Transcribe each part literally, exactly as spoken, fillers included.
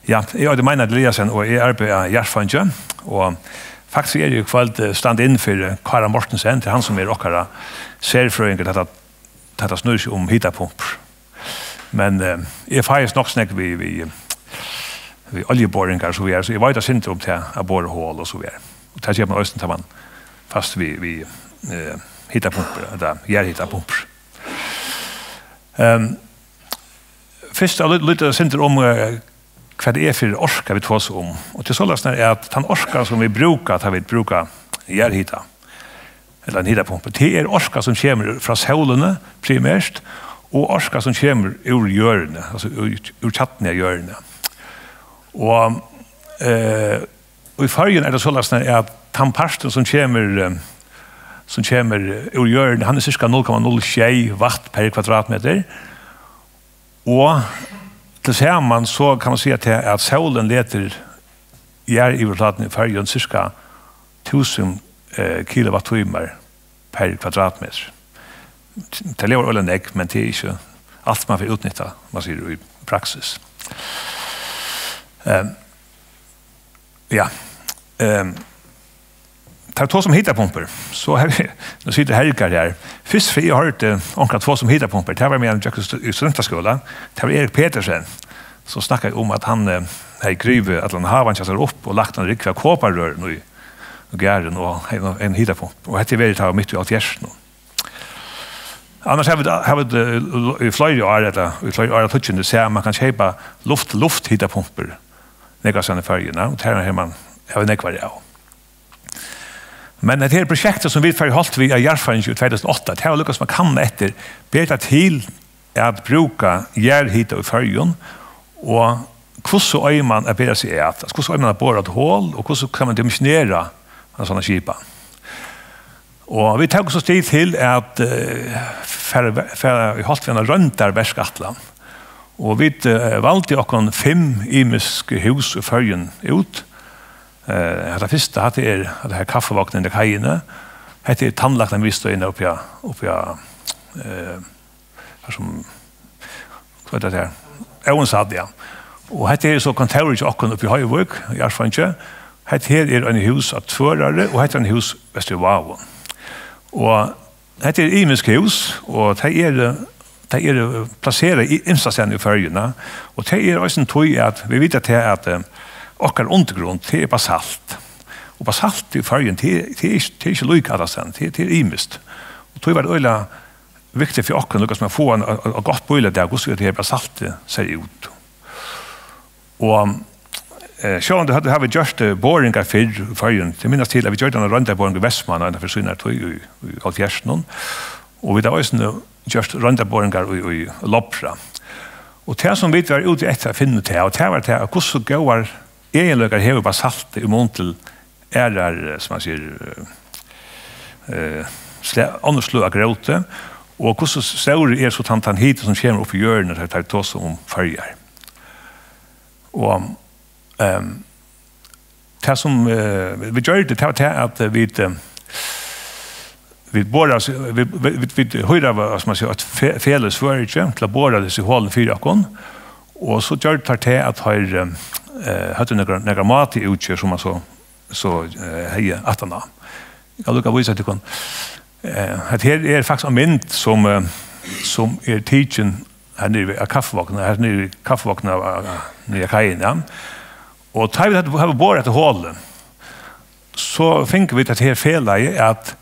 Ja, eg eiti Meinhard Eliasen, og eg arbeiði á Jarðfeingi, og faktiskt eri eg í kvøld, eh, stand-in fyri, eh, Kára Mortensen, tað er hann, sum er okkara serfrøðingur, tá tað, tá tað snýr seg um hitapumpur. Men, eh, eg fái nokk so nógv við, við, við oljuboringar og so víðari, so eg veit eitt sindur um tað at bora hol og so víðari. Og tað ger man eisini, tá man fæst við, við, eh, hitapumpur, ella jarðhitapumpur. Ehm, Fyrst eitt lítið, lítið sindur um, eh, hvat tað er fyri orka, vit tosa um. Og tað er soleiðis, at tann orkan, sum vit brúka, tá vit brúka jarðhita, ella ein hitapumpu, tað er orka, sum kemur frá sólini primært, og orka, sum kemur úr jørðini, altso úr, úr kjarnuni av jørðini. Og, eh, og í Føroyum er tað soleiðis, at tann parturin, sum kemur, eh, sum kemur úr jørðini, hann er cirka null komma null sjey watt per kvadratmetur. Og til saman so kann man siga til, at sólin letur jarðyvirflatin í Føroyum cirka túsund, eh, kilowatttímar per kvadratmetur. Tað ljóðar øgiliga nógv, men tað er ikki alt, man fær útnyttað, man sigur, í praksis. Ehm, Ja. Ehm, tá vit tosa um hitapumpur, so havi eg, nú situr Helga her. Fyrst, fyrr eg hoyrdi onkran tosa um hitapumpur, tað var meðan eg gekk í stu-, í studentaskúla. Tað var Erik Petersen, sum snakkaði um, at hann, eh, hevði grivið allan havan hjá sær upp og lagt eina rúgvu av koparrørum í, í garðin og ein, ein hitapumpu. Og hetta er verið tá mitt í hálvfjerðsunum. Annars hava vit, hava vit, eh, í fleiri ár, ella í fleiri áratíggju, sæð, man kann keypa luft, lufthitapumpur, nógvastaðni í Føroyum, og tær hevur man, hava nógvar av. Men hetta her prosjektið, sum vit fóru í holt við á Jarðfeingi í tvey túsund og átta, tað var líka sum at kanna eftir, ber tað til at brúka jarðhita í Føroyum, og hvussu eigur man at bera seg at? Altso, hvussu eigur man at bora eitt hol, og hvussu kann man dimensionera eina sovorðna skipan? Og vit tóku so stig til at, eh, fara, fara í holt við eina royndarverkætlan. Og vit, eh, valdu okkum fimm ymisk hús í Føroyum út. Eh, hetta fyrsta, hatta er, hatta her kaffivognurin á Kaiini. Hetta er tannlæknamiðstøðin uppi á, uppi á, eh, har sum, hvat er tað her? Óðinshædd, ja. Og hetta er so kontórið hjá okkum uppi í Hoyvík, í Jarðfeingi. Hetta her er eini hús á Tvøroyri, og hetta er eini hús vestur í Vágum. Og hetta er ymisk hús, og tey eru, tey eru plaserað í ymsastaðni í Føroyum, og tey eru eisini tí at vit vita tað at, eh, okkara undirgrund, tað er basalt. Og basalt í Føroyum, tað, tað er ikki, tað er ikki líka allastaðni, tað, tað er ymiskt. Og tí var tað øgiliga viktigt fyri okkum, líka sum at fáa ein, ein, ein gott bílæt av, hvussu hetta her basaltið sær út. Og, eh, sjálvandi høvdu, hava vit gjørt, eh, boringar fyrr í Føroyum. Eg minnist til, at vit gjørdu eina royndarboring í Vestmanna, eina fyri sínar tíð í, í hálvfjerðsunum. Og vit hava eisini gjørt royndarboringar í, í Lopra. Og tað, sum vit vóru úti eftir at finna út av, og tað var tað, at hvussu góðar eginleikar hevur basaltið í mun til aðrar, eh, sum man sigur, eh, eh, sla-, onnur sløg av gróti, og hvussu stórur er so tann, tann hitin, sum kemur upp í jørðini, tá, tá vit tosa um Føroyar. Og, ehm, tað, sum, eh, vit gjørdu, tað var tað, at, eh, vit, eh, vit bora, vit, vit, vit, vit hýra, hvat skal man siga, eitt fe-, felag í Svøríki til at bora hesi holini fyri okkum, og so gjørdu teir tað, at teir, eh, høvdu nakrar, nakrar mátiútgerð, sum man so so, eh, hevði aftaná. Eg kann líka vísa tykkum. Eh, hetta her er faktiskt ein mynd, sum, eh, sum er tikin her niðri við, av kaffivogni, her niðri við kaffivogni av, av, niðri á Kaiini, ja. Og tá vit høvdu, høvdu borað hetta holið, so fingu vit hetta her felagið at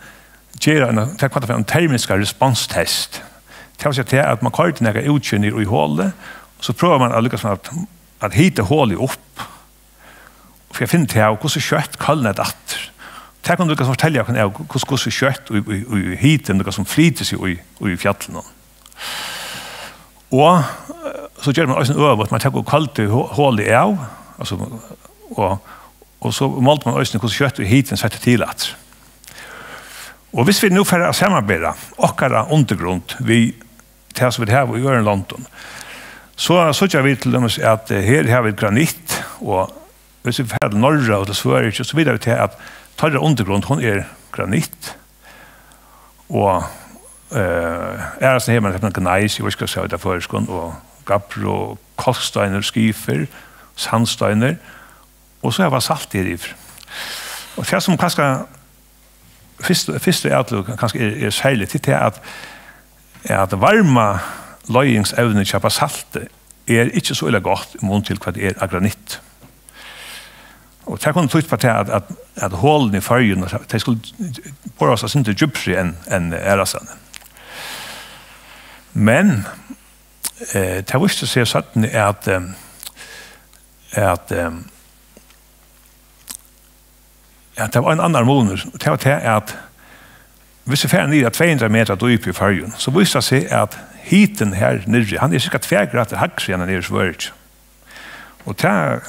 gera eina, tað kalla fyri ein termiska responstest. Tað vil siga tað, at man koyrdi nakað útgerð niður í holið, og so prøvar man at líka sum at, at hita holið upp. Og fyri at finna út av, hvussu skjótt kólnar tað aftur. Tað kunnu vit kanska fortelja okkum av, hvussu, hvussu skjótt í, í, í hitin, líka sum flytur seg í, í fjøllunum. Og, eh, so ger man eisini øvugt, man tekur kølda ho-, holið av, altso, og, og so máldi man eisini, hvussu skjótt í hitin setti til aftur. Og hvis vit nú fara at samanbera okkara undirgrund við tað, sum vit hava í øðrum londum, so síggja vit til dømis, at, eh, her hava vit granitt, og hvis vit fara til Norra og til Svøríki, so vita vit tað, at teirra undirgrund, hon er granitt, og, eh, aðrastaðni hevur man til dømis gneis, eg veit ikki, hvat skal eg siga, í føroyskum, og gabbro, og kalksteinur, skifer, sandsteinur, og so hava salt her yvir. Og tað, sum kanska fyrst, fyrst og atløgu kanska er, er serligt, tað er at, at varmaleiðingsevnið hjá basalti er ikki so illa gott í mun til, hvat er av granitt. Og tað kunnu týtt upp á tað, at, at, at holini í Føroyum, tey skulu borast eitt sindur djúpri enn, enn aðrastaðni. Men, eh, tað vísti seg seinni, at, eh, at, eh, at tað var ein annar munur. Tað var tað, at viss vit fara niður á tvey hundrað metra dýpi í Føroyum, so vísir tað seg, at hitin her niðri, hann er cirka tvær gradir hægri enn hann er í Svøríki. Og tað,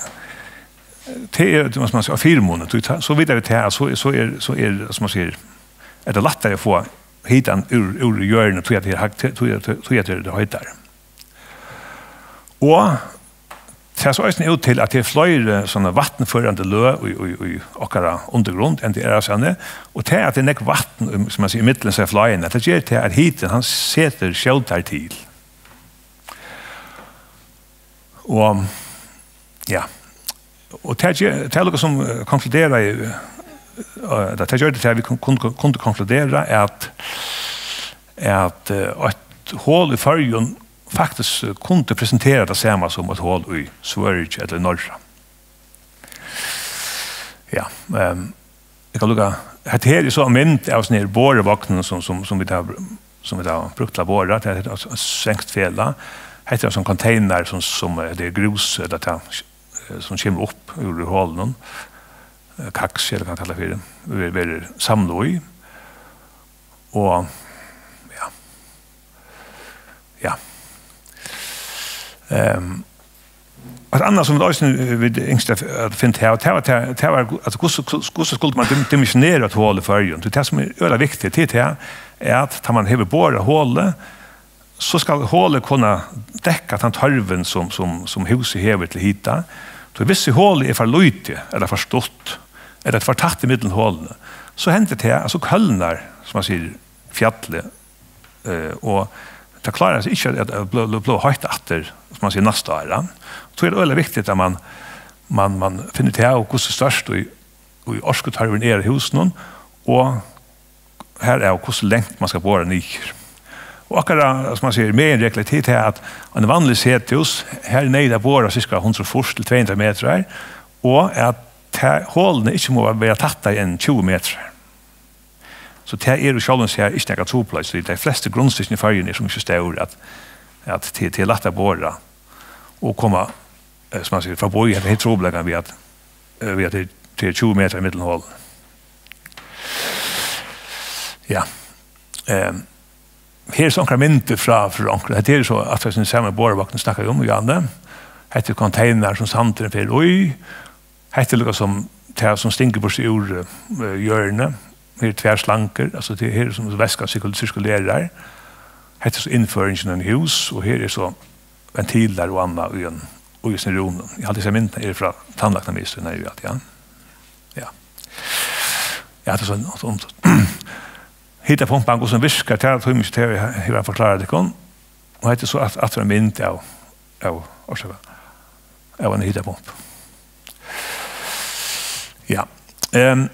tað er, sum man sigur, fyrimunur. Tí tá, so vita vit tað, at so, so er, so er, sum man sigur, er tað lættari at fáa hitan úr, úr jørðini, tí at tað er hægt, tí at, tí at tað er heitari. Og tað sær eisini út til, at tað er fleiri summi vatnførandi løg í, í, í okkara undirgrund enn tað er aðrastaðni, og tað, at tað er nógv vatn, um, sum man sigur, ímillum seg fláina, tað ger tað, at hitin, hann setur skjótari til. Og, ja. Og tað ger, tað er líka sum, eh, konkludera, eh, tað gjørdi tað, at vit kun-, kundu, kundu konkludera, at, at, eh, eitt hol í Føroyum faktiskt, eh, kundi presentera tað sama sum eitt hol í Svøríki ella í Noregi. Ja, ehm, eg kann líka, hetta her er so ein mynd av sovorðnum borevogni sum, sum, sum vit hava, sum vit hava brúkt til at bora. Tað er eitt svenskt felag. Hetta er ein sovorðin container sum, sum, eh, tað er grús, ella tað, eh, sum kemur upp úr, úr holinum. Eh, kaks, ella hvat man kallar fyri. Ver-, verður samlað í. Og, ja. Ja. Ehm, eitt annað sum vit eisini, eh, vit ynsktu at, at finna, tað var, tað var, tað var, tað var, altso, hvussu, hvussu skuldi man dim-, dimensionera eitt hol í Føroyum? Tí tað sum er øgiliga viktigt, tað er tað, er at tá man hevur borað holið, so skal holið kunna dekka tann tørvin, sum, sum, sum húsið hevur til hita. Tí viss holið er for lítið, ella for stutt, ella for tætt ímillum holini, so hendir tað, at so kólnar, sum man sigur, fjallið, eh, og tað klárar seg ikki at, at blíva, blíva, blíva heitt aftur, sum man sigur, næsta ár, ja. So er tað øgiliga viktigt, at man, man, man finnur út av, hvussu stórt í, í orkutørvurin er í húsinum, og harav, hvussu langt man skal bora niður. Og akkurát, sum man sigur, meginregla til tað, at ein vanlig sethús, har er neyðugt at bora sirka hundrað og fýrs til tvey hundrað metrar, og at tað, holini ikki mugu vera tættari enn tjúgu metrar. So tað er í sjálvum sær ikki nakar trupulleiki, tí tey flestu grundstykkini í Føroyum eru so mikið stór, at, at tað, tað er lætt at bora og koma, eh, sum man sigur, framvið hetta her trupulleikan við at, eh, við at tað, tað er tjúgu metrar ímillum hol. Ja. Ehm, her eru so onkrar myndir frá, frá onkrum. Hetta er so, aftur, sum sama borevognin snakkaði um, Janne. Hetta er container sum sandurin fer í. Hetta er líka sum tað sum stingur burtur úr, eh, jørðini. Her eru tvær slangur, altso, tað er her sum væskan sirkul-, sirkulerar. Hetta er so innføringin inn í hús, og her er so ventilar og annað í ein, í hesum rúminum. Eg haldi, hesa myndina er frá tannlæknameistrini, nei, ja. Ja. Ja, tað er so, so, hitapumpan, hvussu hon virkar, tað tími eg ikki, tað hevur hann forklárað tykkum. Og hetta er so at-, aftur ein mynd av, av, orsaka, av eini hitapumpu. Ja. Ehm,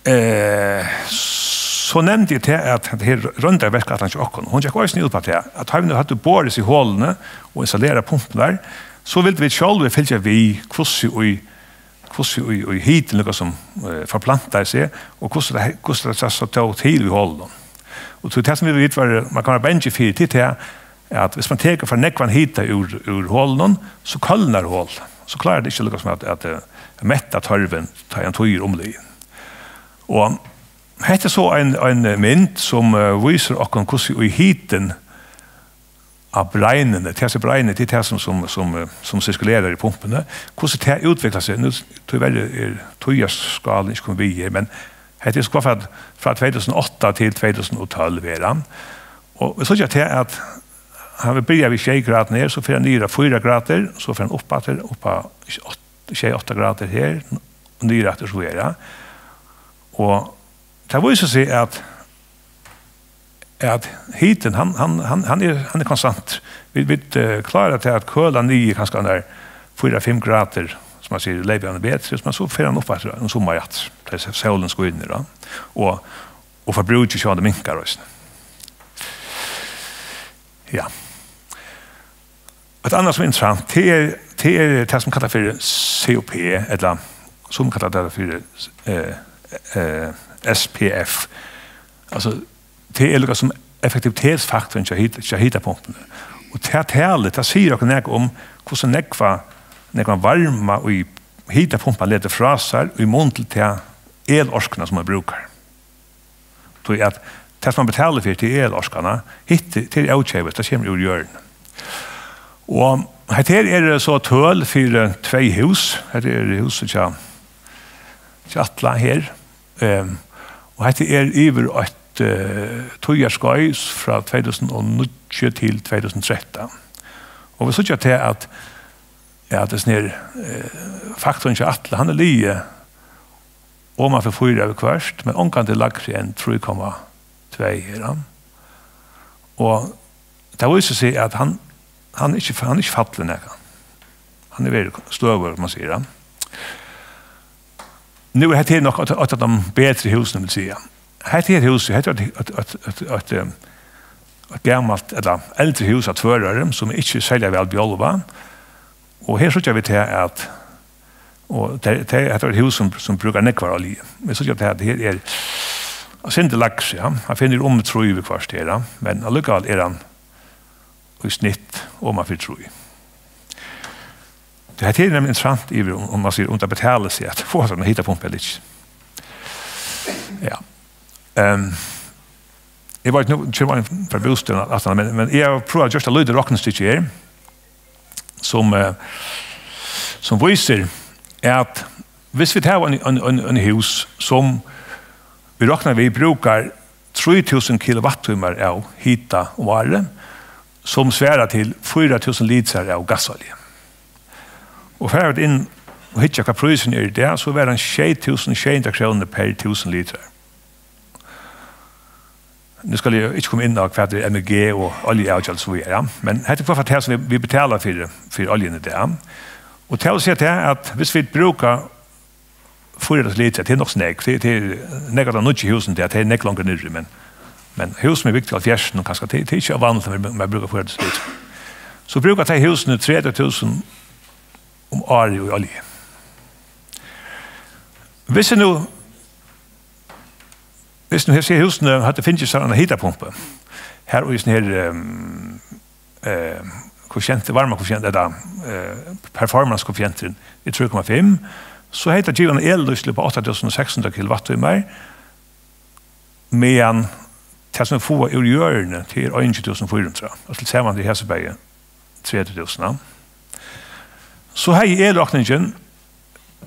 eh, so nevndi eg tað, at hetta her royndarverkætlan hjá okkum, hon gekk eisini út á tað, at tá vit nú høvdu borið hesi holini og installerað pumpurnar, so vildu vit sjálvi fylgja við, hvussu í hvussu í, í hitin líka sum, eh, forplantaði seg, og hvussu tað he-, hvussu tað sá, sá tók til í holinum. Og tí tað sum vit, vit var, man kann vera bangin fyri, til tað, at viss man tekur for nógvan hita úr, úr holinum, so kólnar hol. So klárar tað ikki líka sum at, at, eh, metta tørvin, tá ið ein tíð er umliðin. Og hetta er so ein, ein mynd sum, eh, vísir okkum, hvussu í hitin á breinini, tað er breinið, tað er tað sum, sum, sum, eh, sum sirkulerar í pumpuni, hvussu tað útviklar seg. Nú, tíverri er tíðarskálin ikki komin við her, men hetta er so frá, frá tvey túsund og átta til tvey túsund og tólv er hann. Og vit síggja tað, at hann vil byrja við sjey gradir her, so fer hann niður á fýra gradir, so fer hann upp aftur, upp á átta, sjey, átta gradir her, og niður aftur so her, ja. Og tað vísir seg, at at hitin, hann, hann, hann, hann er, hann er konstant. Vit, vit, eh, klára tað at køla niður kanska nær fýra, fimm gradir, sum man sigur, leypur hann betri, men so fer hann upp aftur um summarið aftur, tá sólin skínur, ja. Og, og forbrúkið sjálvandi minkar eisini. Ja. Eitt annað sum er interessant, tað er, tað er tað sum kallast fyri C O P, ella sum kalla tað fyri, eh, eh, S P F. Altso, tað er líka sum effektivitetsfaktorin hjá hit-, hjá hitapumpuni. Og tað talið, tað sigur okkum nakað um, hvussu nógva, nógvan varma ið hitapumpan letur frá sær í mun til ta elorkuna, sum hon brúkar. Tí at tað, sum man betalir fyri, til elorkuna, hitt, tað er ókeypis, tað kemur úr jørðini. Og hetta her eru so tøl fyri tvey hús. Hetta er húsið hjá, hjá Atla her. Ehm, og hetta er yvir eitt, eh, tíðarskeið frá tvey túsund og níggju til tvey túsund og trettan. Og vit síggja til at, ja, at hesin her, eh, faktorin hjá Atla, hann er liðugur oman fyri fýra viðhvørt, men ongantíð lægri enn trý komma tvey er hann. Og tað vísir seg, at hann, hann er ikki, hann er ikki fallin nakað. Hann er verið støðugur, man sigur, ja. Nú er hetta her nokk eitt, eitt av teimum betri húsunum, vil siga. Hetta her húsið, hetta er eitt, eitt, eitt, eitt, eitt, eh, eitt gamalt, ella eldri hús av Tvøroyri, sum er ikki serliga væl bjálvað. Og her síggja vit her, at, og tey, tey, hetta er eitt hús, sum, sum brúkar nógvari olju. Vit síggja, at hetta her er eitt sindur lægri, ja. Hann finnur um trý viðhvørt her, ja. Men allíkavæl er hann í snitt oman fyri trý. Tað her er nemliga interessant yvir, um, um man sigur, um tað betalir seg at fáa sær eina hitapumpu ella ikki. Ja. Ehm, eg veit, nú kemur ein frá bústaðnum aftan, men, men eg havi prøvað at gjørt eitt lítið roknistykki her, sum, eh, sum vísir, at hvis vit hava ein, ein, ein, ein hús, sum vit rokna við brúkar trý túsund kilowatttímar av hita um árið, sum svarar til fýra túsund litrar av gassolju. Og fara vit inn og hyggja, hvat prísurin er í dag, so var hann sjey túsund sjey hundrað krónur per túsund litrar. Nú skal eg ikki koma inn á, hvat er M E G og oljuavgjald og so víðari, ja. Men hetta er hvørt fall tað, sum vit, vit betala fyri, fyri oljuna í dag. Og tað vil siga tað, at hvis vit brúka fýra túsund litrar, tað er nokk so nógv. Tað, tað er nógv av teimum nýggju húsunum, tað, tað er nógv longur niðri, men, men hús, sum eru bygd í hálvfjerðsunum, kanska, tað, tað er ikki óvanligt, at man, man brúkar fýra túsund litrar. So brúka tey húsini tretivu túsund um árið í olju. Hvis eg nú, hvis nú hesi húsini høvdu fingið sær eina hitapumpu, har í hesum her, ehm, eh, koeffisientur, varmakoeffisientur, ella, eh, performancekoeffisienturin er trý komma fimm, so hevði tað givið eina elnýtslu upp á átta túsund og seks hundrað kilowatttímar, meðan tað, sum vit fáa úr jørðini, tað er einogtjúgu túsund fýra hundrað. Og til saman við hesi bæði tretivu túsund, ja. So hevði elrokningin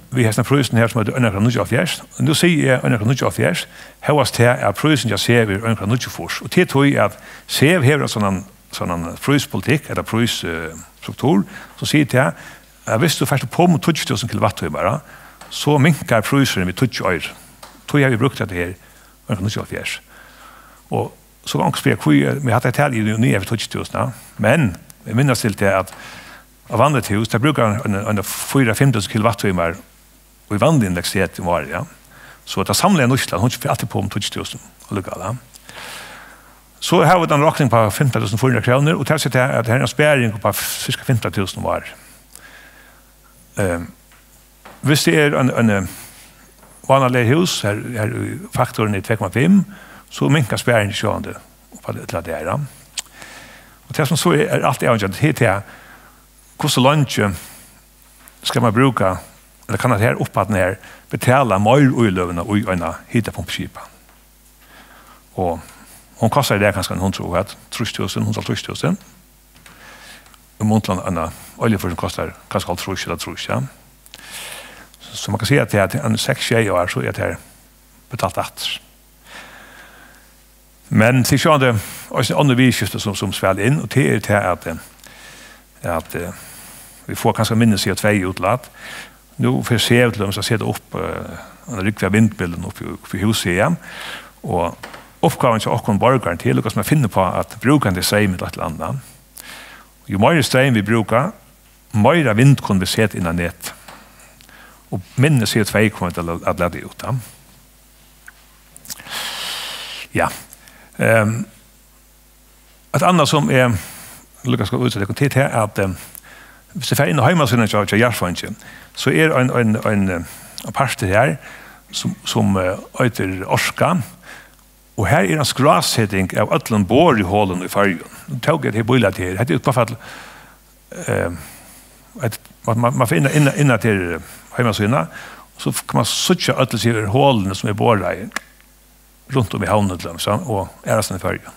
við hesum prísinum her, sum eitur ein króna níggjuoghálvfjerðs. Nú sigi eg ein króna níggjuoghálvfjerðs, hóast tað, at prísurin hjá SEV er ein króna níggjuogfýrs. Og tað er tí, at SEV hevur ein sånn, sånn príspolitikk, ella prís, eh, struktur, sum sigur tað, at hvis tú fert upp um tíggju túsund kilowatttímar, so minkar prísurin við tíggju oyru. Tí havi eg brúkt hetta her, ein króna níggjuoghálvfjerðs. Og so kann onkur spyrja, hví, men hatta er talið nú niðan fyri tíggju túsund, ja. Men vit minnast til tað, at eitt vanligt hús, tað brúkar ein, ein, ein fýra, fimm túsund kilowatttímar í vanligum elektrisiteti um árið, ja. So tað samlaða nýtslan, hon fer altíð upp um tíggju túsund allíkavæl, ja. So hava vit eina rokning upp á fimtan túsund fýra hundrað krónur, og tað sigur tað, at her er ein sparing upp á cirka fimtan túsund um árið. Ehm, hvis tað er ein, ein, eh, vanligt hús, har, har faktorin er tvey komma fimm, so minkar sparingin sjálvandi upp á, til at tað er, ja. Og tað, sum so er, er alt avgerandi, tað er tað, hvussu leingi skal man brúka, ella kann hetta her upphæddin her betala meiriíløguna í eina hitapumpuskipan? Og hon kostar í dag kanska ein hundrað og hvat, trýss túsund, hundrað og hálvtrýss túsund. Í mun til eina oljufýr, sum kostar kanska hálvtrýss ella trýss, ja. So man kann siga, at tað er ein seks, sjey ár, so er tað her betalt aftur. Men tað er sjálvandi eisini onnur viðurskifti, sum, sum spæla inn, og tað er tað, at, eh, at, eh, vit fáa kanska minni C O tvey útlát. Nú fer SEV til dømis at seta upp, eh, eina rúgvu av vindmyllum uppi í, uppi í húsið, ja. Og uppgávan hjá okkum borgarum, tað er líka sum at finna upp á at brúka handa streymin til eitt ella annað. Jú meiri streym vit brúka, meira vind kunnu vit seta inn á net, og minni C O tvey kunnu vit at, at lata út, ja. Ja. Ehm, eitt annað sum eg líka skal vísa tykkum til, tað er at, ehm, viss eg fari inn á heimasíðuna hjá, hjá Jarðfeingi, so er ein, ein, ein, eh, ein partur her, sum, sum, eh, eitur Orka, og her er ein skráseting av øllum boriholum í Føroyum. Nú tók eg hetta her bílætið her. Hetta er í hvørt fall, eh, eitt, man, man, man fer inn, inn, inn á hetta her, eh, heimasíðuna, og so kann man síggja øll hesi holini sum eru boraði runt um í Havnini til dømis, ja, og aðrastaðni í Føroyum.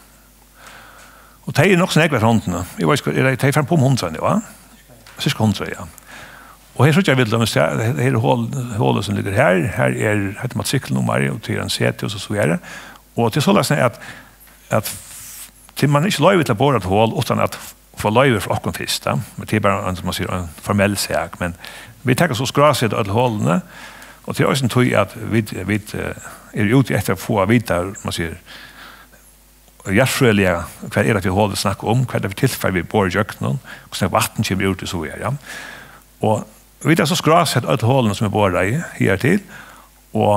Og tey eru nokk so nógv eftir hondini. Eg veit ikki, hvat, eru tey, tey eru fram um hundrað nú, ja? Cirka hundrað, ja. Og her síggja vit til dømis, ja, her er hol-, holið sum liggur her, her er, hetta er matrikelnummarið, og tað er ein C D og so, so er tað. Og tað er soleiðis at, at tí man ikki loyvir til at bora eitt hol uttan at fáa loyvi frá okkum fyrst, ja. Men tað er bara, eins og man sigur, ein formell sak, men vit taka so skráseta øll holini, og tað er eisini tí at vit, vit, eh, eru úti eftir at fáa at vita, man sigur, jarðfrøðiliga, hvat er tað fyri hol vit snakka um, hvat er tað fyri tilfar vit bora ígjøgnum, hvussu nógv vatn kemur út og so víðari, ja. Og vit hava so skrásett øll holini sum eru borað higartil, og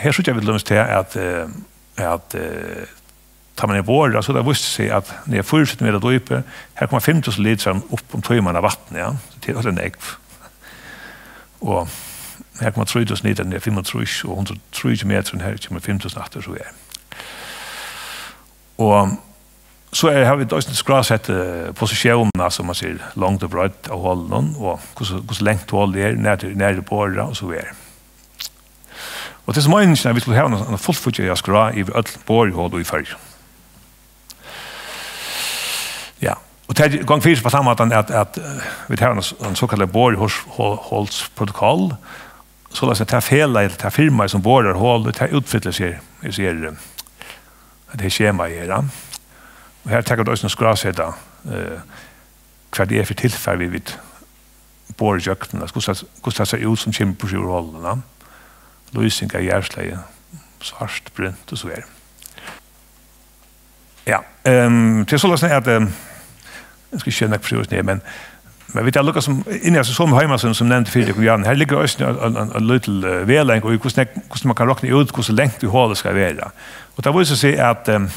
her síggja vit til dømis tað at, eh, at, eh, tá man er borað, so hevur tað víst seg at niðri á fýra túsund metra dýpi, her koma fimm túsund litrar upp um tíman av vatni, ja. So tað er øgiliga nógv. Og her koma trý túsund litrar niður á fimmogtrýss og hundrað og trýogtjúgu metrar, her kemur fimm túsund aftur, so er. Og so er, hava vit eisini skrásett, eh, positiónina, sum man sigur, longd og breidd av holunum, og hvussu, hvussu langt holið er, nær til, nær er borað, og so er. Og tað sum meiningin er, at vit skulu hava eina, eina fullfíggjaða skrá yvir øll borihol í Føroyum. Ja, og tað gongur fyri seg á tann mátan, at, at, eh, vit hava eina s-, ein sokallaðan boriholsprotokoll, soleiðis at tað felagið, tað firmaið, sum borar holið, tað útfyllir seg, seg, eh, hetta her skjemaið her, ja. Og her taka vit eisini skráseta, eh, hvat tað er fyri tilfar, vit, vit bora ígjøgnum, altso, hvussu tað, hvussu tað sær út, sum kemur burtur úr holunum, ja. Lýsing av jarðslagi, svart, brúnt og so víðari. Ja, ehm, tað er soleiðis at, ehm, eg skal ikki siga nógv fyri tað, men, men vit hava líkasum inni á somu heimasíðu sum nevnt fyri tykkum, Jan, her liggur eisini ein, ein, ein, ein lítil, eh, vegleiðing í, hvussu nógv, hvussu man kann rokna út, hvussu langt holið skal vera. Og tað vísir seg at, ehm,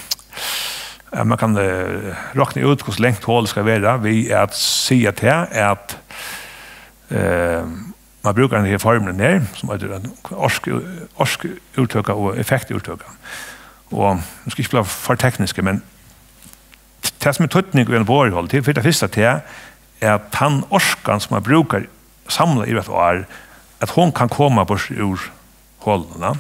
at man kann, eh, rokna út, hvussu langt holið skal vera, við at siga tað, at, ehm, man brúkar henda her formulan her, sum eitur orku, orkuúrtøka og effektúrtøka. Og nú skal eg ikki blíva for tekniskur, men t-, tað sum er týdningur í einum boriholi, tað er fyri tað fyrsta tað, at tann orkan, sum man brúkar samlað yvir eitt ár, at hon kann koma burtur úr holunum.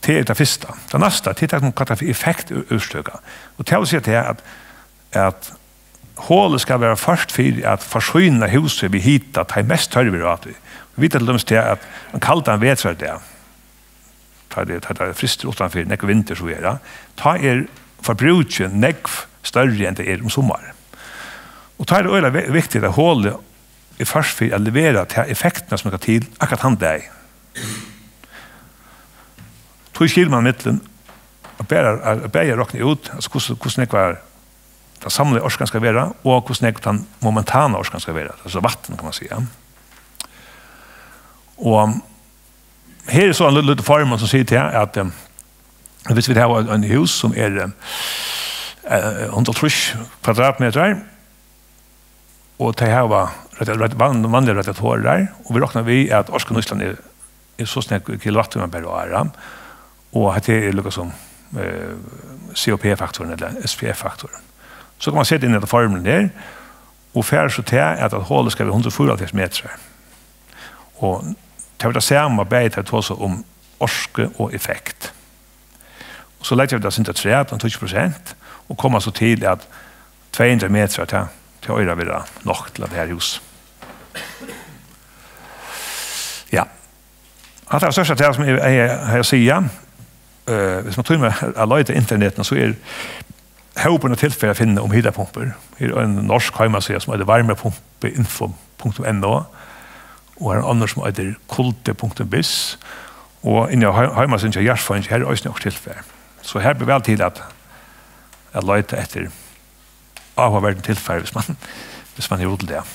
Tað er tað fyrsta. Tað næsta, tað er tað, sum man kallar fyri effektúrtøka. Og tað vil siga tað, at, at holið skal vera ført fyri at forsýna húsið við hita, tá ið mest tørvur er á tí. Vit vita til dømis tað, at ein kaldan vetrardag, tá tað, tá tað frystir uttanfyri, nógvur vindur so er, tá er forbrúkið nógv størri enn tað er um summarið. Og tá er tað øgiliga vi-, viktigt, at holið er ført fyri at levera ta effektina, sum skal til akkurát tann dag. Tí skilur man millum at bara, at, at bæði rokna út, altso, hvussu, hvussu nógv tann samlaða orkan skal vera, og hvussu nógv tann momentana orkan skal vera, altso vatn, kann man siga. Og her er so ein lí-, lítil formul sum sigur til at, eh, viss vit hava ein, ein hús sum er, eh, hundrað og hálvtrýss kvadratmetrar, og tey hava radi-, radi-, van-, vanligar radiatorar, og vit rokna við, at orkunýtslan er, er so nógv kilowatttímar per ár, og hetta er líkasum, eh, C O P-faktorin ella S P F-faktorin. So kann man seta inn hesa formulina her, og fær so tað, at, at holið skal vera hundrað og fýraoghálvfjerðs metrar. Og tað er tað sama, bæði tá vit tosa um orku og effekt. Og so leggja vit tað eitt sindur afturat, um tíggju prosent, og koma so til, at tvey hundrað metrar, tað, tað eigur at vera nokk til at hava hús. Ja. Hatta er størsta tal, sum eg, eg, eg, eg sigi. Eh, viss man tímir at leita á internetinum, so er hópin av tilfari at finna um hitapumpur. Her er ein norsk heimasíða, sum eitur varmepumpe info punktum N O, og her er ein onnur, sum eitur kulde punktum biz, og inni á hei-, heimasíðuni hjá Jarðfeingi, har er eisini okkurt tilfar. So har ber væl til at, at leita eftir áhugaverdum tilfari, viss man, viss man hevur hug til tað.